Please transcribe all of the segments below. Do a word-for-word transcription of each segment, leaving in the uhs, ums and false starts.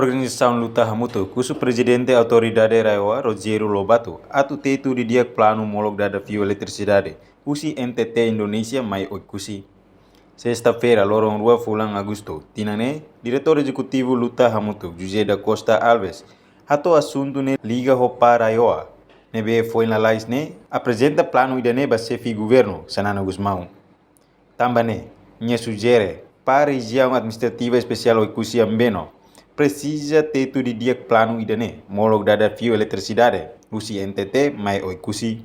Organizasaun Luta Hamutuk husu Prezidente Autoridade RAEOA, Rogério Lobato, atu tetu didi'ak planu molok dada fiu eletrisidade husi N T T Indonézia mai Oekusi. Sesta-feira, loron rua fulan Agostu, tinan ne'e, Diretór Ezekutivu Luta Hamutuk, José da Costa Alves, hato'o asuntu ne'e liga ho PAR RAEOA, ne'ebé foin lalais ne'e aprezenta planu ida-ne'e ba Xefe Governu, Xanana Gusmão. Tanba ne'e, nia sujere PAR Rejiaun Administrativa Espesiál Oekusi Ambeno presiza tetu didi'ak planu ida-ne'e, molok dada fiu eletrisidade husi N T T mai Oekusi.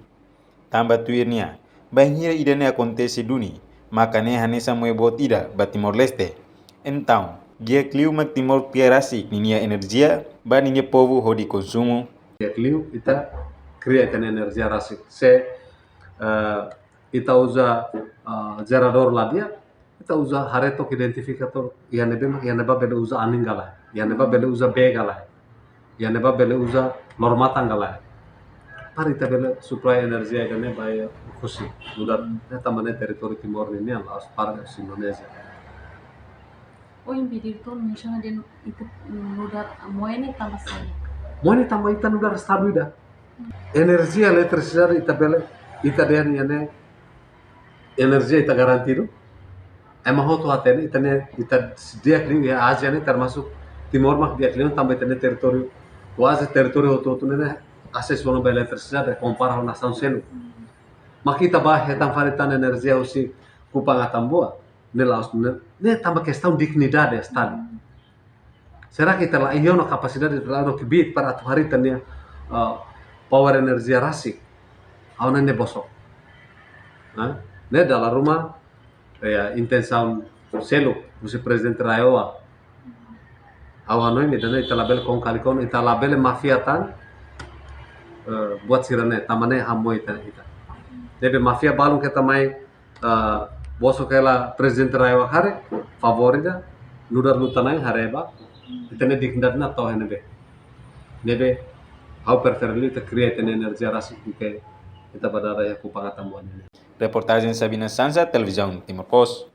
Tanba tuir nia, bainhira ida-ne'e akontese duni, maka ne'e hanesan moe boot ida ba Timor-Leste. Entaun, di'ak liu mak Timor kria rasik ninia enerjia ba ninia povu hodi konsumu. Di'ak liu ita kria ita-nia enerjia rasik. Se, eh, ita uza, eh, jeradór la di'ak, ita uza haree took identifikatór, iha ne'ebé mak, iha ne'ebá bele uza anin ka lae, iha ne'ebá bele uza bee ka lae, iha ne'ebá bele uza loro-matan ka lae. Para ita bele supply enerjia ida-ne'e ba iha Oekusi, nu'udar, ne'e tanba ne'e territóriu Timor ninian, la'ós parte husi Indonézia. Ohin Diretór mensiona dehan ita nu'udar moe ne'e tanba saida? Moe ne'e tanba ita nu'udar estadu ida. Enerjia eletrisidade ita bele, ita dehan iha ne'e enerjia ita garantidu. Ema hotu hatene, ita ne'e, ita di'ak liu iha Ázia ne'e, termasuk Timor mak di'ak liu, tanba ita ne'e territóriu, kuaze territóriu hotu-hotu ne'e asesu ona ba eletrisidade, kompara ho nasaun seluk. Mak ita bá hetan fali tan enerjia husi Kupang Atambua, ne'e la'ós ne'e, ne'e tanba kestaun dignidade estadu. Será que ita laiha ona kapasidade, ita laiha ona kbiit para atu harii ita-nia, ah, power enerjia rasik? Ha'u hanoin ne'e bosok. Hah? Ne'e dala ruma, eh, intensaun seluk husi Prezidente RAEOA. Ha'u hanoin ida-ne'e ita labele kon kali kon, ita labele mafia tan, eh, buat sira-ne'e, tanba ne'e hamoe ita, ita. Ne'ebé mafia balun keta mai, ah, bosok hela Prezidente RAEOA karik, favór ida, nu'udar luta-na'in haree ba, ita-nia dignidade natoon iha ne'ebé. Ne'ebé, ha'u prefere liu ita kria ita-nia enerjia rasik duké ita bá dada iha Kupang Atambua nian. Reportajen Sabina Sansa, Televizaun Timor Post.